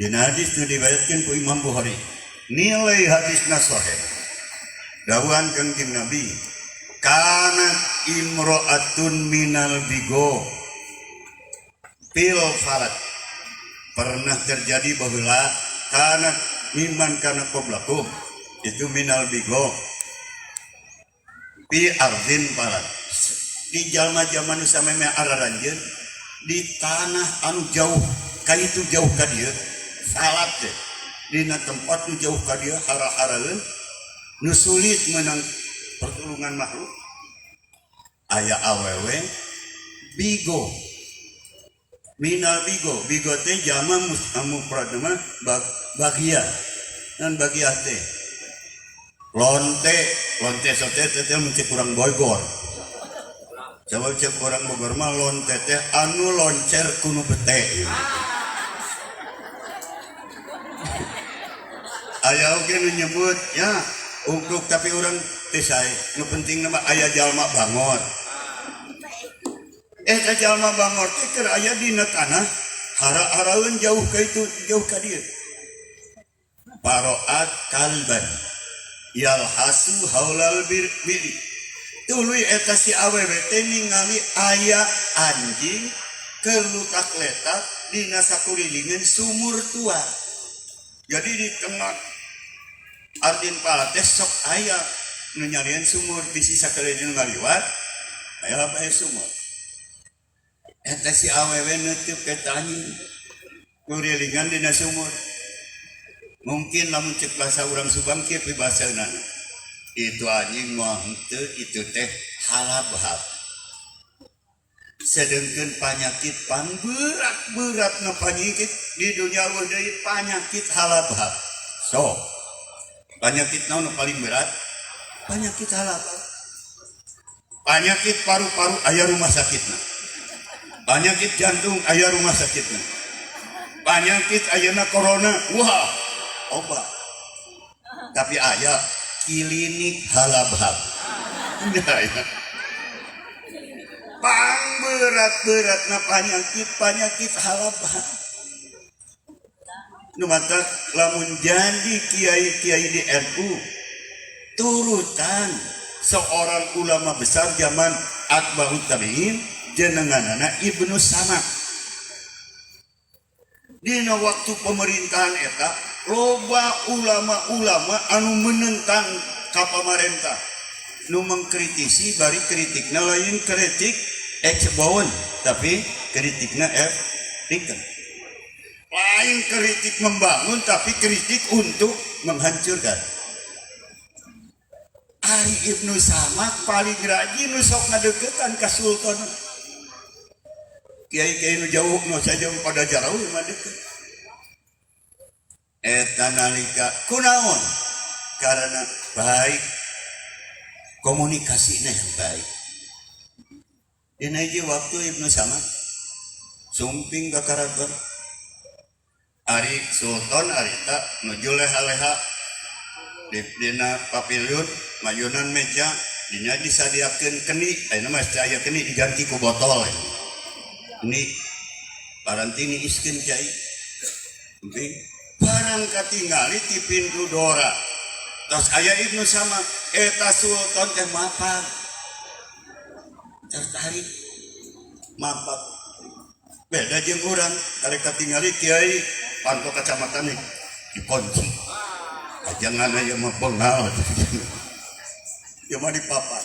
Dina hadis nu diriwayatkeun ku Imam Bukhari, nilai hadisna sahih. Dawuhan Kangjeng Nabi, kanat imro'atun minal bigo fil falak. Pernah terjadi baheula kanat miman kana qablakum itu minal bigo fi ardin falak. Di jalma zaman nu sameme araranjeun di tanah anu jauh ka itu jauh ka dieu falak teh dina tempat nu jauh ka dieu hara-haraeun nu sulit menang pertolongan makhluk aya awewe bigo minal bigo bigo teh jama mufrad mah bagia dan bagia teh lonte lonte sote teh mun cek urang Bogor coba cek urang Bogor mah lonte teh anu loncer kunu bete. Aya oge nu nyebut ya ungkuk tapi urang teh sae nu penting mah aya jalma bangor. Eta jalma bangor teh keur aya dina tanah hara-haraeun jauh ka itu jauh ka dieu. Paroat kalban yalhasu haulal biri. Tuluy eta si awewe teh ningali aya anjing keur lutak-letak dina sakulilingan sumur tua. Jadi di tengah ardin pala teh sok aya nu nyarian sumur bisi sakalian ngaliwat aya bae sumur. Eta si awewe neuteuk ka anjing kurilingan dina sumur. Mungkin lamun cek bahasa urang Subang kieu pibahasaeunana. Itu anjing mah henteu itu teh halabhab. Sedengkeun panyakit pang berat-berat na panyakit di dunia eueuh deui panyakit halabhab. So, panyakit naon nu paling berat? Panyakit halabhab. Panyakit paru-paru aya rumah sakitna. Panyakit jantung aya rumah sakitna. Panyakit ayeuna corona, wah, obat. Tapi aya klinik halabhab. Aya. Pang berat-berat na panyakit halabhab. Nu matak lamun jadi kiai-kiai di NU turutan seorang ulama besar zaman Atba'ut Tabi'in jenenganana Ibnu Samak. Dina waktu pemerintahan eta loba ulama-ulama anu menentang ka pamarentah, nu mengkritisi bari kritikna lain kritik ex-bowen tapi kritikna F-riken. Lain kritik membangun tapi kritik untuk menghancurkan. Ari Ibnu Samak paling rajin nu sok ngadeukeutan ka sultan. Kiai-kiai nu jauh nu saja pada jauh mah deukeut. Eta nalika kunaon? Karena baik komunikasinya yang baik. Dina hiji waktu Ibnu Samak sumping ka karaton. Ari sultan harita nuju leha-leha di dina pavilion mayunan meja dina disadiakeun keni ayeuna mah aya keni diganti ku botol ini parantini iskeun cai penting barang katingali ti pintu dora tos aya Ibnu Samak eta sultan teh mapan tertarik mapan beda jeung urang karek katingali kiai panto kacamata nih dikunci jangan aya mah bengal ya mah dipapat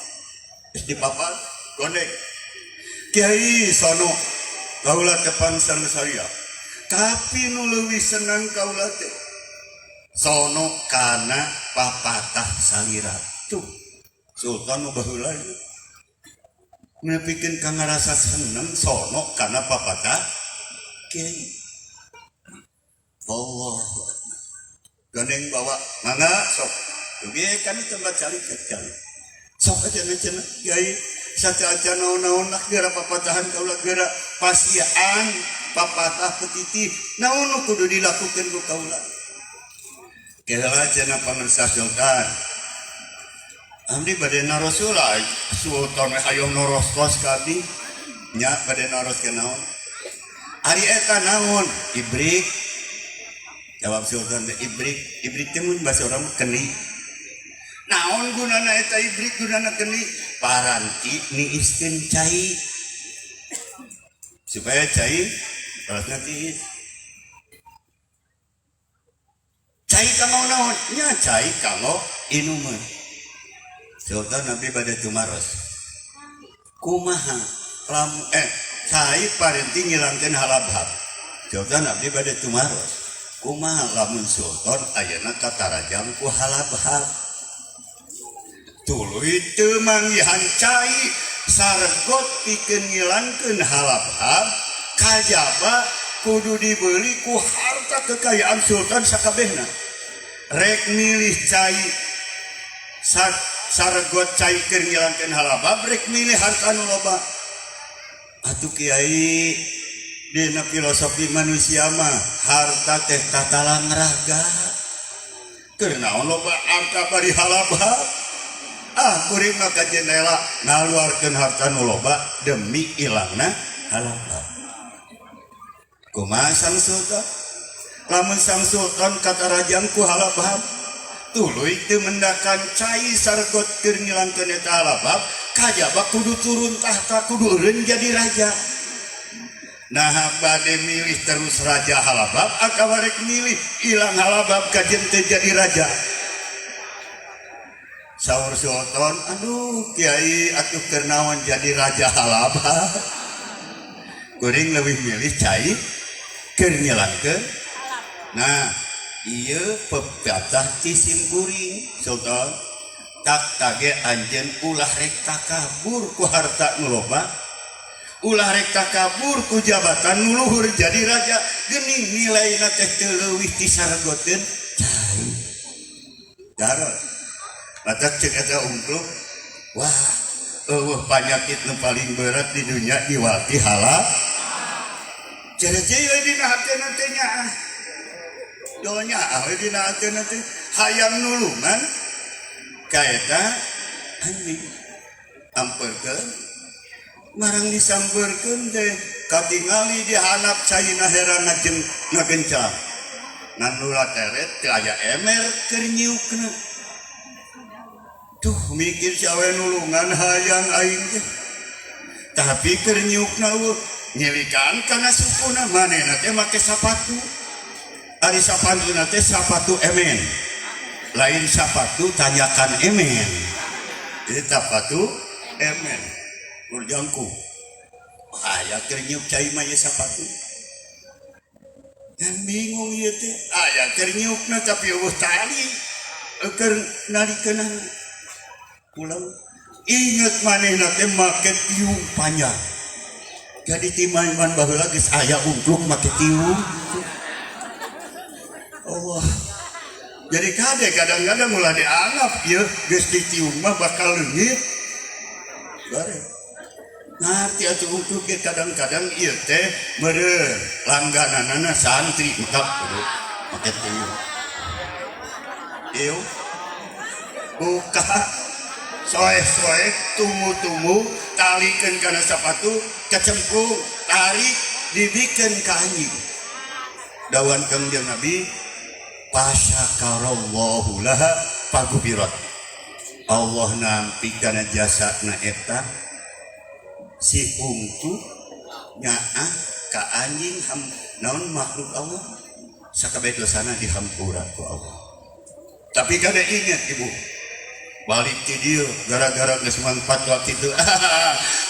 dipapat gondek kiai sono kaula tepang sareng saya tapi nu leuwih senang kaula teh sono kana papatah salira tuh sultan nu baheula nepikeun ka ngarasa seneng sono kana papatah kiai. Allahu Akbar. Gandeng bawa mangga sok. Oke kami tempat cari cari. Sok aja cenah kiai saca-aca naon-naon lah geura papatahan kaula geura pasiaan papatah petiti naon nu kudu dilakukeun ku kaula. Keheula cenah pangersa sultan. Abdi bade naros heula sultan we hayoh noros kos ka abdi. Nya bade naros ke naon? Ari eta naon? Ibrik Jawab Sultan teh ibrik, ibrik teh mun bahasa urang kendi. Naon gunana eta ibrik, gunana kendi? Paranti niiskeun cai. Supaya cai terasna tiis. Cai kanggo naon? Nya cai kanggo inuman. Sultan Nabi bade tumaros. Kumaha lam cai paranti ngilangkeun halabhab. Sultan abdi bade tumaros. Kumaha lamun Sultan ayeuna katarajang ku halabhab. Tuluy teu manggihan cai sargot pikeun ngilangkeun halabhab kajaba kudu dibeli ku harta kekayaan Sultan sakabehna. Rek milih cai sargot cai keur ngilangkeun halabhab, rek milih harta nu loba. Atuh kiai, dina filosofi manusia mah harta teh tatalang raga. Keur naon loba harta bari halabhab? Ah, kuring mah ka jendela ngaluarkeun harta nu loba demi ilangna halabhab. Kumaha sang sultan? Lamun sang sultan katarajang ku halabhab, tuluy teu mendakan cai sargot keur ngilangkeun eta halabhab, kajaba kudu turun tahta, kudu eureun jadi raja. Nah, bade milih terus raja halabhab atawa rek milih ilang halabhab kajen teu jadi raja? Saur sultan, aduh kiai, atuh keur naon jadi raja halabhab? Kuring leuwih milih cai keur ngilangkeun. Nah, ieu pepatah ti simkuring sultan, tak tage anjeun ulah rek takabur ku harta nu loba, ulah rek takabur ku jabatan nu luhur jadi raja, geuning nilaina teh teu leuwih ti sargoteun cai. Darat matak ceuk eta ungkluk, wah, eueuh panyakit nu paling berat di dunia diwalti halal. Cere-cere dina hatena teh nyaah. Do nyaah we dina hatena teh hayang nulungan ka eta anjing. Amperkeun marang disampeurkeun teh katingali di handap caina herang ngajeng ngagencang. Ngan nu lateret teu aya emer keur nyiukna. Tuh mikir si awe nulungan hayang aing teh. Tapi keur nyiukna eueuh nyilikan kana sukuna manehna teh make sapatu. Ari sapatuna teh sapatu emen. Lain sapatu tanyakan emen. Ieu sapatu emen. Urjangku. Aya keur nyiuk cai mah ieu sapatu. Dan bingung ieu teh. Aya keur nyiukna tapi eueuh tali. Keur narikeunana. Pulang inget manehna teh make tiung panjang. Jadi ti man baheula geus aya ungkluk make tiung. Allah. Jadi kade kadang-kadang ulah dianggap ieu geus ditiung mah bakal leungit. Bare. Ngarti atuh ungkluk ge kadang-kadang ieu teh meureun langgananana santri maka kudu make tiung. Ieu buka soeh-soeh tumu-tumu talikeun kana sapatu kecemplung tarik dibikeun ka anjing. Dawan Kangjeng Nabi fasyakarallahu laha fagufirat. Allah nampi kana jasana eta si ungtu nyaah ka anjing ham, naon makhluk Allah sakabeh dosana dihampura ku Allah. Tapi kada ingat ibu balik ti dieu gara-gara geus mangpat waktu itu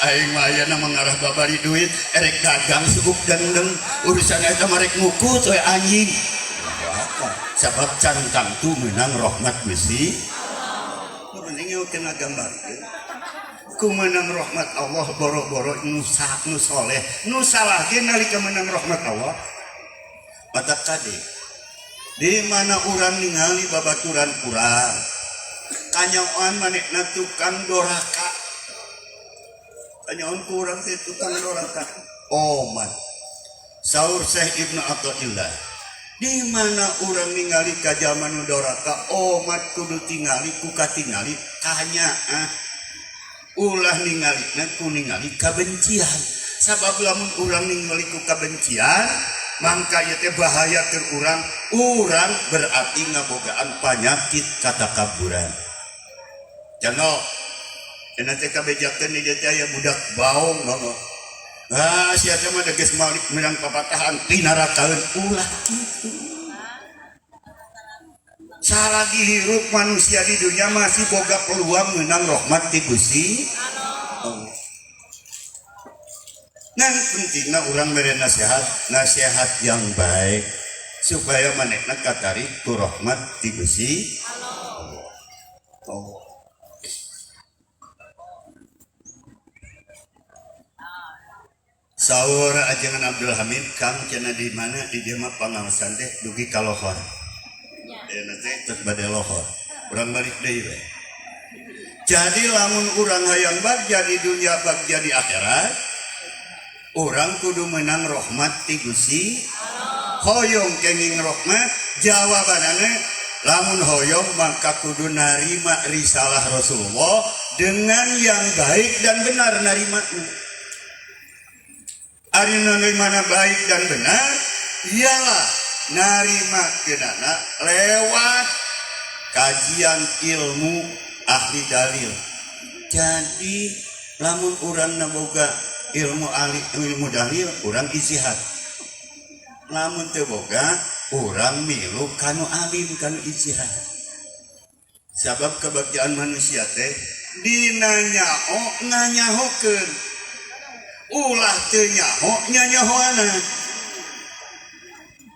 aing mah ayeuna mengarah babari duit erek dagang suuk dengdeng urusan eta mah rek ngukut we anjing. Sabab can tangtu meunang rahmat Gusti. Nu penting ieu kena gambarkeun ku meunang rahmat Allah boro-boro nu nu soleh nu salah ge nalika meunang rahmat Allah. Mata kade di mana urang ningali babaturan urang kanyaoan manehna tukang doraka, kanyaoan ku urang teh tukang doraka. Oman saur Syekh Ibnu Athaillah, di mana urang ningali ka jalma nu doraka omat kudu tingali ku katingali kanyaah, ulah ningalina ku ningali kabencian. Sabab lamun urang ningali ku kabencian Mangka ieu teh bahaya keur urang, urang berarti ngabogaan panyakit katakaburan. Contoh, dina teh kabejakeun di dieu teh aya budak baong nongol. Ah, sia teh mah geus malik menang papatahan tinarakaeun ulah kitu. Salagi hirup manusia di dunia masih boga peluang menang rahmat ti Gusti Allah. Ngan pentingna urang mere nasihat, nasihat yang baik supaya manehna katarik ku rahmat ti Gusti Allah. Oh. Saur ajengan Abdul Hamid Kang cenah di mana di dieu mah pangaosan teh dugi ka lohor. Ayeuna teh tos bade lohor. Urang balik deui we. Jadi lamun urang hayang bagja di dunia bagja di akhirat, urang kudu menang rahmat ti Gusti. Hoyong kenging rahmat, jawabanana lamun hoyong maka kudu narima risalah Rasulullah dengan yang baik dan benar narimana. Ari narimana baik dan benar ialah narima keunana lewat kajian ilmu ahli dalil. Jadi lamun urang boga ilmu ahli ilmu dalil urang ijtihad. Lamun teu boga urang milu kanu alim kanu ijtihad. Sabab kebagjaan manusia teh dina nyaho nganyahokeun. Ulah teu nyaho nyanyahoana.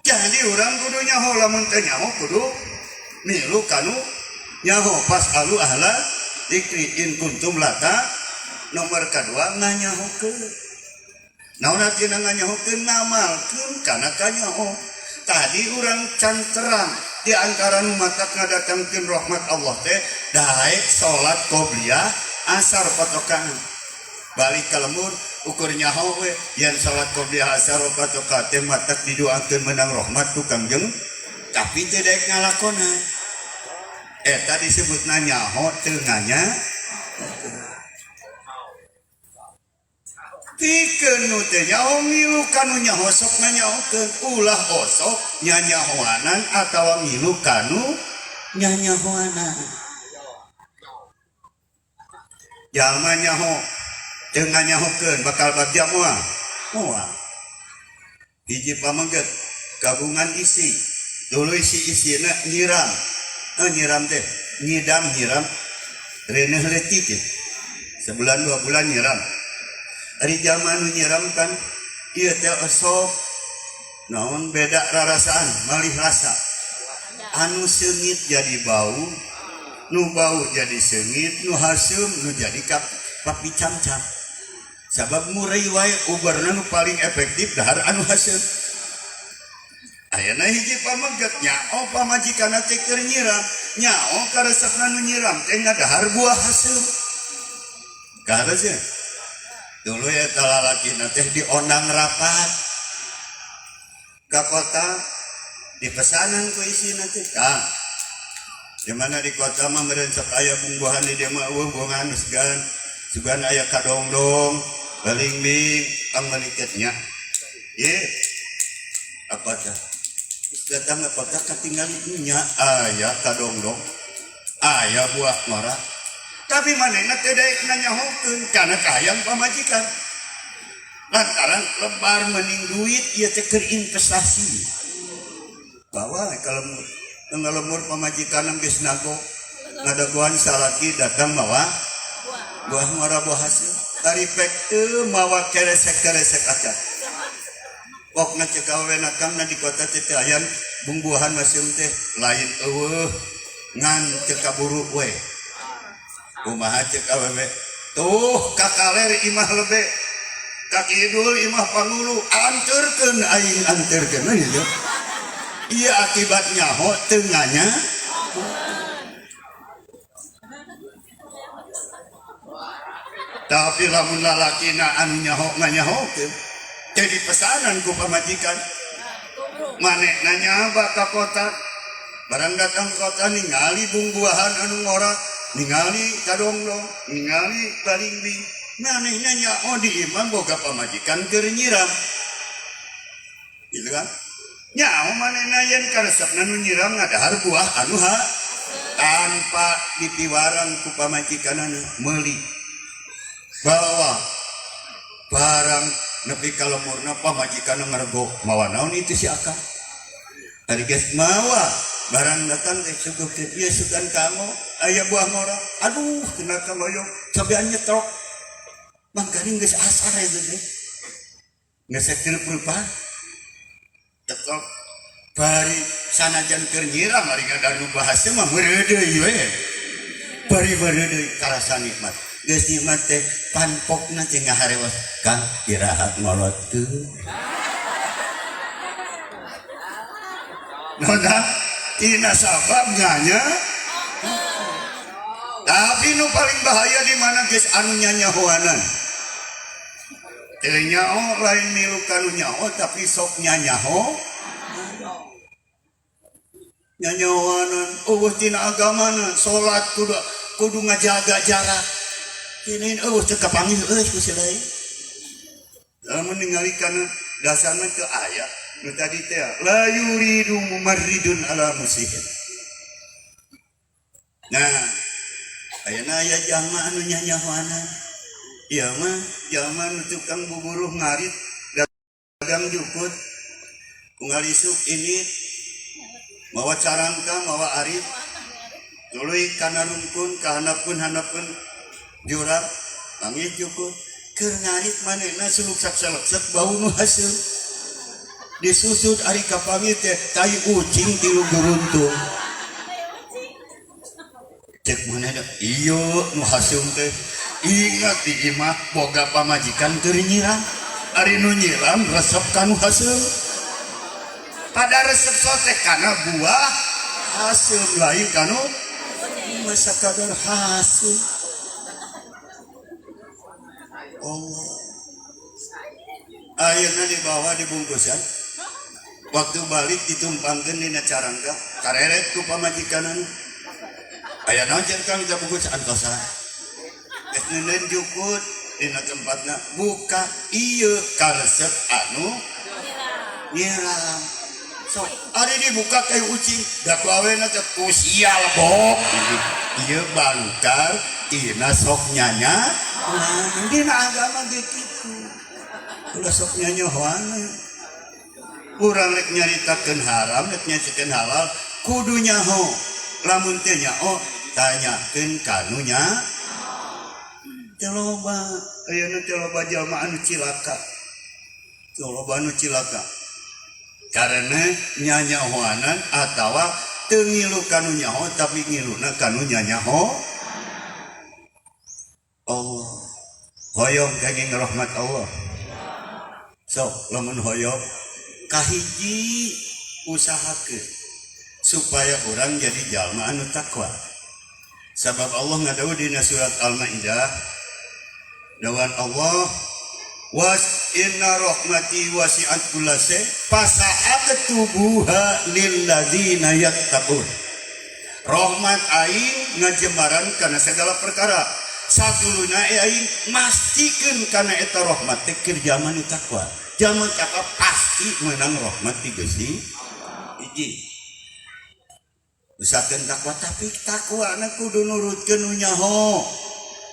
Jadi urang kudu nyaho lamun teu nyaho kudu milu kanu nyaho fasalu ahla dzikri in kuntum lata. Nomor kedua nganyahokeun. Naon artina nganyahokeun? Ngamalkeun kana kanyaho. Tadi urang can terang di antara nu matak ngadatangkeun rahmat Allah teh daek salat qobliyah asar patokan. Balik ka lembur ukur nyaho we yen salat qobliyah asar patokan teh matak didoakeun menang rahmat ku Kangjeng, tapi teu daek ngalakonan. Eta disebutna nyaho teu nganya. Pikeun nu teu nyaho ngilu kanu nyaho sok nganyahokeun, ulah osok nyanyahoanan atawa ngilu kanu nyanyahoanan. Jalma nyaho teu nganyahokeun bakal bagja moal? Moal. Hiji pamengket gabungan isi, tuluy si isina nyiram. Nyiram teh nyidam nyiram reuneuh leutik teh. Sebulan dua bulan nyiram. Ari jalma nu nyiram kan ieu teh osok naon beda rarasaan malih rasa. Anu seungit jadi bau, nu bau jadi seungit, nu haseum nu jadi papi camcam. Sabab ngurai wae ubarna nu paling efektif dahar anu haseum. Ayeuna hiji pameget nyao pamajikanna teh keur nyiram, nyao karesepna nu nyiram teh ngadahar buah haseum. Kahareuseun. Dulu ya lalakina teh diondang rapat ka kota, dipesanan ku isina teh Kang. Di mana di kota mah meureun sok aya bungbuhan di dieu mah eueuh buangan sugan. Sugan aya kadongdong, balingbing, pang meliket nya. Ye. Apa teh? Terus datang ke kota katinggali nya aya kadongdong. Aya buah ngora. Tapi manehna teh daek nanyahokeun kana kahayang pamajikan. Lantaran lebar mending duit ieu teh keur investasi. Bawa kalau ngalemur pamajikan geus nago ngadagoan salaki datang mawa buah ngora buah hasil. Taripek teu mawa keresek-keresek acan. Pokna cek awena kang na di kota teh teu aya bungbuahan masih teh lain eueuh ngan teu kaburu we. Kumaha cek awewe tuh kakaler imah lebe ka kidul imah pangulu anterkeun aing anterkeun ieu. Ieu akibat nyaho teu nganya. Tapi lamun lalakina anu nyaho nganyahokeun jadi pesanan ku pamajikan. Manehna nyaba ka kota, barang datang ke kota ningali bungbuahan anu ngora, ningali kadongdong, ningali balingbing. Manehna nyaho di imah boga pamajikan keur nyiram. Gitu kan? Nyaho manehna yen karesepna nu nyiram ngadahar buah anu ha tanpa dipiwarang ku pamajikanana meuli. Bawa barang nepi ka lemurna pamajikanna ngarego mawa naon itu si akang. Ari geus mawa barang datang teh suguhkeun ieu sugan kanggo aya buah ngora. Aduh kena kaloyong cobian nyetrok. Mangkaning geus asar eta teh. Geus sakieu perubahan. Nyetrok bari sanajan keur nyiram ari ngadar nu bahasa mah meureudeuy we. Bari meureudeuy karasa nikmat. Geus nikmat teh panpokna teh ngaharewas Kang iraha ngolotkeun. Nona tina sabab nyanya. Tapi nu paling bahaya di mana geus anu nyanyahoanan. Teu nyaho lain milu kanu nyaho tapi sok nyanyaho. Nyanyahoanan eueuh tina agamana salat kudu kudu ngajaga jarak. Ini eueuh teu kapanggih euy ku si lain. Lamun ningali kana dasarna teu aya nu tadi teh la yuridu mumarridun ala musihin. Nah, ayeuna aya jalma anu nyanyahoanan. Ieu mah jalma nu tukang buburuh ngarit dagang jukut unggal isuk ini mawa carangka mawa arit tuluy kana rungkun ka handapkeun-handapkeun jurang panggih jukut keur ngarit manehna suluk sakseleksek bau nu haseum disusut ari kapanggih teh tai ucing tilu guruntung cek manehna ieu nu haseum teh ingat di imah boga pamajikan keur nyiram ari nu nyiram resep kanu haseum pada resep sote kana buah haseum lain kanu masa kadar haseum. Allah ayeuna dibawa dibungkusan waktu balik ditumpangkeun dina carangka kareret ku pamajikanana aya naon cenah kang kita bungkus antosan geus neuneun jukut dina tempatna buka ieu karesep anu nyiram sok ari dibuka kayu ucing da ku awena teh ku sial bok ieu bangkar tina sok nyanya dina agama ge kitu ulah sok nyanyohoana urang rek nyaritakeun haram rek nyaritakeun halal kudu nyaho lamun teu nyaho tanyakeun ka nu nya teu loba ayeuna teu loba jalma anu cilaka teu loba anu cilaka karena nyanyahoanan atawa teu ngilu kanu nyaho tapi ngiluna kanu nyanyaho. Allah hoyong kenging rahmat Allah sok lamun hoyong kahiji usahakeun supaya urang jadi jalma anu takwa sabab Allah ngadawuh dina surat Al-Maidah dawan Allah was inna rahmati wasi'at kullase fasa'aktubuha lilladzina yattaqun. Rahmat aing ngajembaran kana segala perkara satuluna aing mastikeun kana eta rahmat teh keur jalma nu takwa. Jalma takwa pasti menang rahmat ti Gusti. Hiji usahakeun takwa tapi takwana kudu nurutkeun nu nyaho.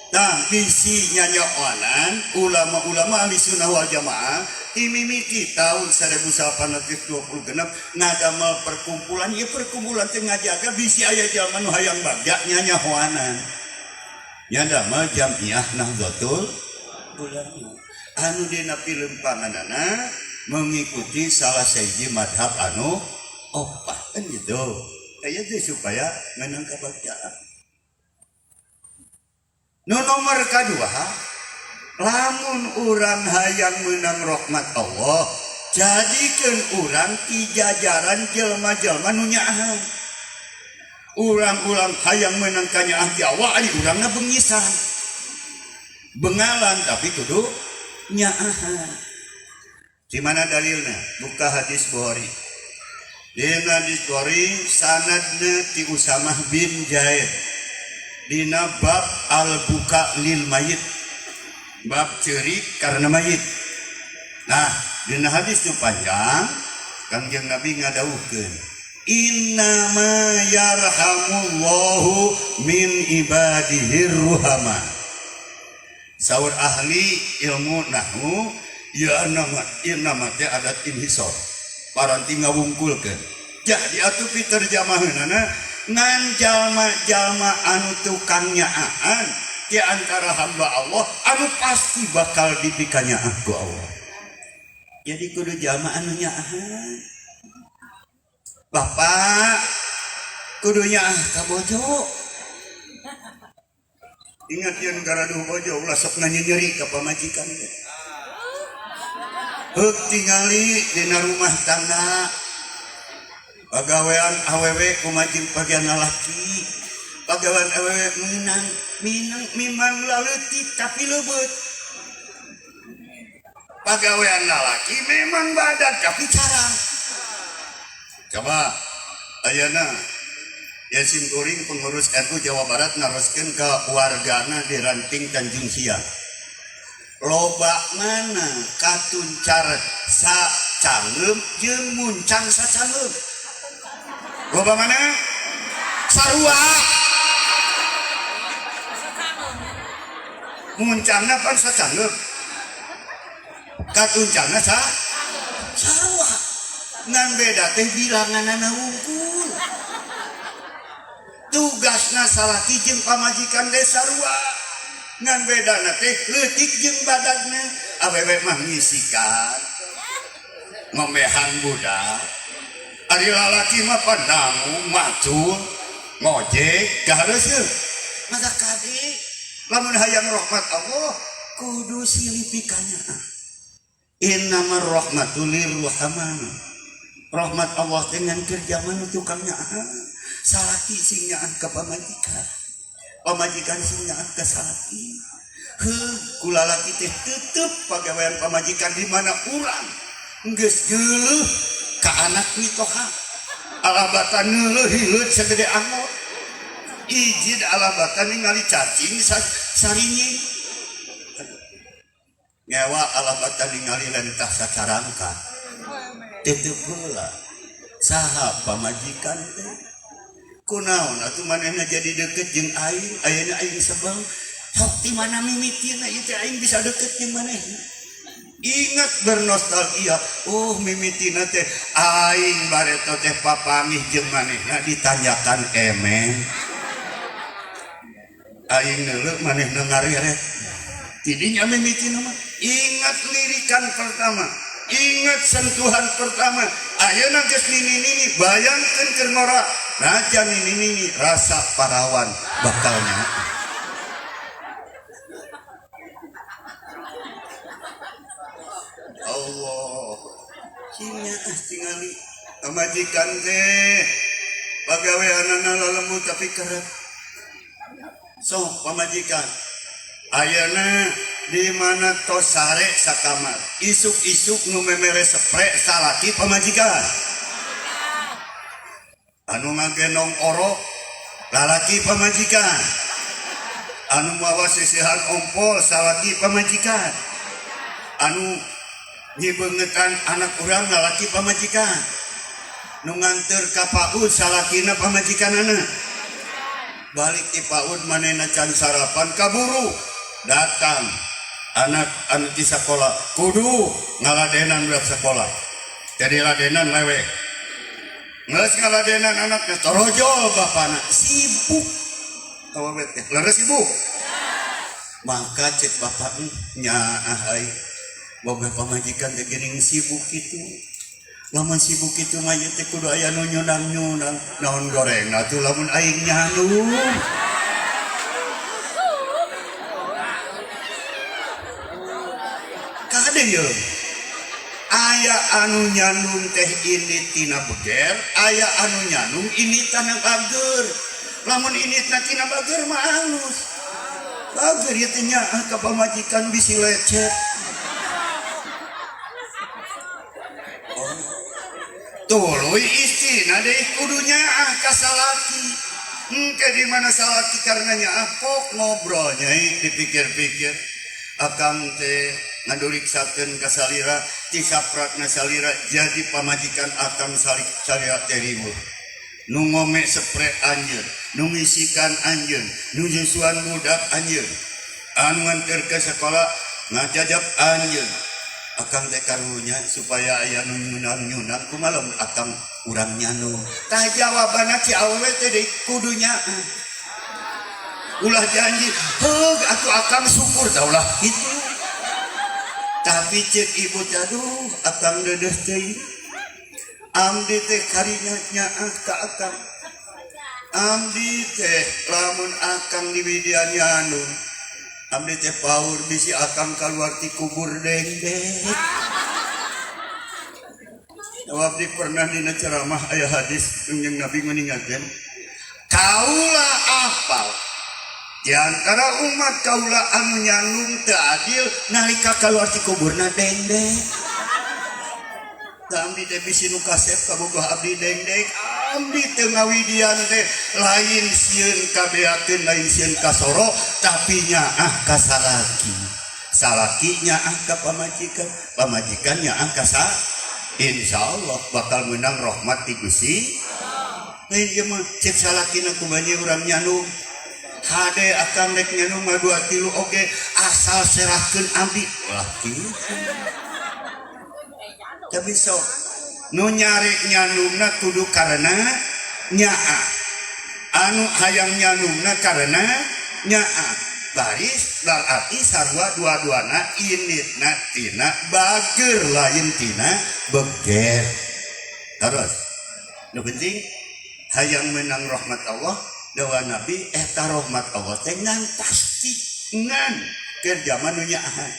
Nah, bisi nyanyoanan ulama-ulama ahli sunnah wal jamaah timimiti tahun 1826 ngadamel perkumpulan ieu perkumpulan teh ngajaga bisi aya jalma nu hayang bagja nyanyahoanan. Nyadamel Jamiah Nahdlatul Ulama anu dina pilempanganana mengikuti salah sahiji madhab anu opat kan gitu. Aya teh supaya menang kabagjaan. Nu nomor kadua, lamun urang hayang menang rahmat Allah, jadikeun urang ti jajaran jelma-jelma nu nyaahan. Urang-urang hayang menang kanyaah ti Allah, ari urangna bengisan. Bengalan tapi kudu nyaahan. Di mana dalilna? Buka hadis Bukhari. Dina hadis Bukhari sanadna ti Usamah bin Zaid. Dina bab al-buka lil mayit, bab ceurik karena mayit. Nah, dina hadis itu panjang, Kangjeng Nabi ngadawuhkeun, innama yarhamullahu min ibadihir ruhama. Saur ahli ilmu nahwu, ya nama innama teh adat inhisor, paranti ngawungkulkeun. Jadi atuh piterjemaheunana ngan jalma-jalma anu tukang nyaan di antara hamba Allah anu pasti bakal dipikanyaah ku Allah. Jadi kudu jalma anu nyaahan. Bapak kudu nyaah ka bojo. Ingat yen garaduh bojo ulah sok nyeri ka pamajikan teh. Heuk tingali dina rumah tangga pagawean awewe kumaha bagian lalaki, pagawean awewe minang minang mimang laleutik tapi leubeut, pagawean lalaki memang badan tapi carang. Coba ayeuna ya sim kuring pengurus NU Jawa Barat naroskeun ka wargana di ranting Tanjung Siang, loba mana katuncar sacangeum jeung muncang sacangeum? Loba mana? Sarua. Muncangna pan sacangeum, katuncarna sa sarua, ngan beda teh bilanganana wungkul. Tugasna salaki jeung pamajikan teh sarua, ngan bedana teh leutik jeung badagna. Awewe mah ngisikan, ngombehan budak, ari lalaki mah pandangu, macul, ngojek kahareuseun. Masa kade lamun hayang rahmat Allah kudu silih pikanyaah. Innamar rahmatu lirruhama. Rahmat Allah dengan kerja mana tukang nyaah. Salaki sing nyaah ka pamajikan, pamajikan sing nyaah ka salaki. Heuh, ku lalaki teh tetep pagawean pamajikan di mana urang geus geuleuh ka anak mitoha, alabatan neuleuh hileud sagede angor, ijid alabatan ningali cacing saringing ngewa, alabatan ningali lentah sacarangka. Tetep heula saha pamajikan teh, kunaon atuh manehna jadi deket jeung aing? Ayeuna aing sebel, sok ti mana mimitina ieu teh aing bisa deket jeung manehna? Ingat, bernostalgia, oh mimitina teh aing bareto teh papanggih jeung manehna ditanyakan emen, aing neuleuh manehna ngareret. Tidinya mimitina mah. Ingat lirikan pertama, ingat sentuhan pertama. Ayeuna geus nini-nini, bayangkeun keur ngora najan nini-nini rasa parawan bakalnya. Allah sing tingali pamajikan teh pagaweanana lalembut tapi keret. So pamajikan ayeuna di mana tos sare sakamar, isuk-isuk nu memere sepre salaki pamajikan, anu ngagendong orok lalaki pamajikan, anu mawa sisihan ompol salaki pamajikan, anu nyibeungetan anak urang lalaki pamajikan, nu nganteur ka PAUD salakina pamajikanana. Balik ti PAUD manehna can sarapan, kaburu datang anak anu di sekolah, kudu ngaladenan budak sekolah, jadi ladenan lewe geus ngaladenan anaknya torojol bapana sibuk. Awewe teh leres sibuk, maka cek bapak nyaah ai boga pamajikan teh geuning sibuk kitu. Lamun sibuk kitu mah ieu teh kudu aya nu nyundang-nyundang naon gorengna tuh lamun aing nyandung. Kade ye aya anu nyandung teh ini tina beger, aya anu nyandung ini tanah bager. Lamun ini tina bager mah alus bager ieu teh nyaah ka pamajikan bisi lecet. Oh. Tuluy istrina deui kudu nyaah ka salaki. Engke di mana salaki karena nyaah kok ngobrolnya dipikir-pikir, akang teh ngaduriksakeun ka salira, ti sapratna salira jadi pamajikan akang salik salira teh riweuh. Nu ngome sepre anjeun, nu ngisikan anjeun, nu nyusuan budak anjeun, anu nganter ke sekolah ngajajap anjeun. Akang teh karunya supaya aya nu nyunang-nyunang, kumaha lamun akang urang nyanu? Tah, jawabanna ci awewe teh deui kudu nyaah. Ulah janji heug atuh akang syukur tah, ulah kitu. Tapi cek ibu teh, aduh, akang deudeuh teuing, abdi teh karinya nyaah ka akang. Abdi teh lamun akang diwidian nyandung, abdi teh paur bisi akang keluar ti kubur dengdek. Abdi pernah dina ceramah aya hadis yang Nabi meninggalkan, kaula apal di antara umat kaula anu nyandung teu adil nalika keluar ti kuburna dengdek. Da abdi teh bisi nu kasep kabogoh abdi dengdek. Abdi teu ngawidian teh lain sieun kabeakeun, lain sieun kasoro, tapi nyaah ka salaki, salaki nyaah ka pamajikan, pamajikan nyaah ka sa, insyaallah bakal menang rahmat ti Gusti. Lain ieu mah cek salakina, kumaha urang nyandung? Hade akang rek nyandung mah dua tilu oge, asal serahkeun abdi. Ulah kitu. Tapi sok nu nyarek nyandungna kudu karena nyaah, anu hayang nyandungna karena nyaah, baris berarti sarua dua-duana inditna tina bager, lain tina beger. Terus nu penting hayang menang rahmat Allah, dawa Nabi eta rahmat Allah teh ngan pasti ngan keur zaman nu nyaahan.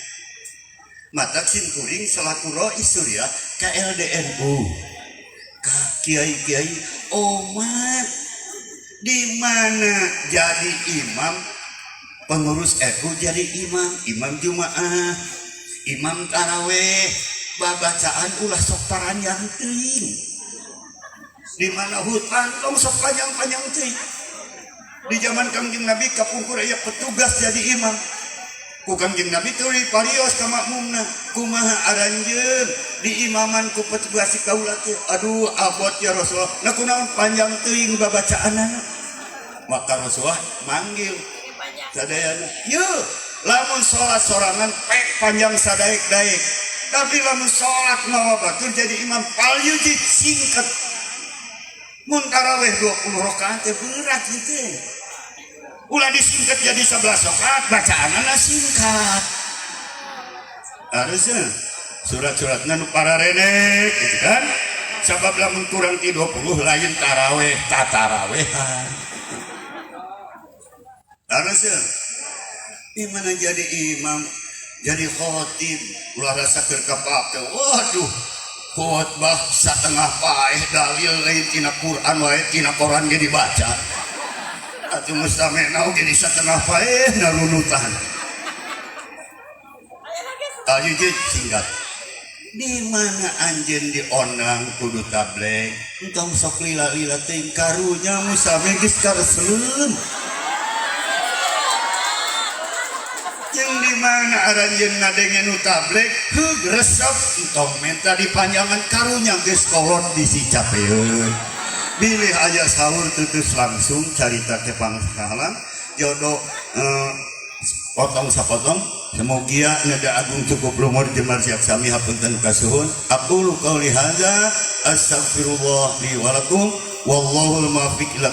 Mata simkuring selaku Rois Surya KLDNU ka kiai-kiai omat di mana jadi imam, pengurus NU jadi imam, imam Jumaah, imam taraweh, babacaan ulah sok paranjang teuing. Di mana hutan tong sok panjang-panjang teuing. Di zaman Kangjeng Nabi kapungkur aya petugas jadi imam. Ku Kangjeng Nabi tuluy parios ka makmumna, kumaha aranjeun di imaman ku petugas si kaula teh? Aduh, abot ya Rasulullah. Nah, kunaon panjang teuing babacaanana? Maka Rasulullah manggil sadayana, yeuh, lamun salat sorangan pek panjang sadaek-daek, tapi lamun salat mawa batur jadi imam, falyujiz, singkat. Mun taraweh 20 rakaat teh berat gitu, ulah disingkat jadi 11 rakaat, bacaanana singkat. Harusnya surat-suratnya nu pararenek gitu kan, sabab lamun kurang ti 20 lain taraweh, tatarawehan. Harusnya di mana jadi imam, jadi khotib, ulah rasa keur kapake. Waduh, khotbah satengah paeh, dalil lain tina Quran wae, tina koran ge dibaca. Atuh mustamena oge di satengah paeh narunutan. Ayo singkat. Di mana anjeun diondang kudu tabligh, entong sok lila-lila teuing, karunya mustami geus kareseleun. Jeung di mana aranjeun ngadenge nu tabligh heug resep, entong menta dipanjangan, karunya geus kolot bisi capeun. Bilih aya sahur tutus langsung carita ke pangsalam jodoh, potong sapotong. Semoga nada agung cukup lumur jemar siap sami, hapunten kasuhun. Aqulu qauli hadza, astaghfirullah li wa lakum, wallahul muwaffiq ila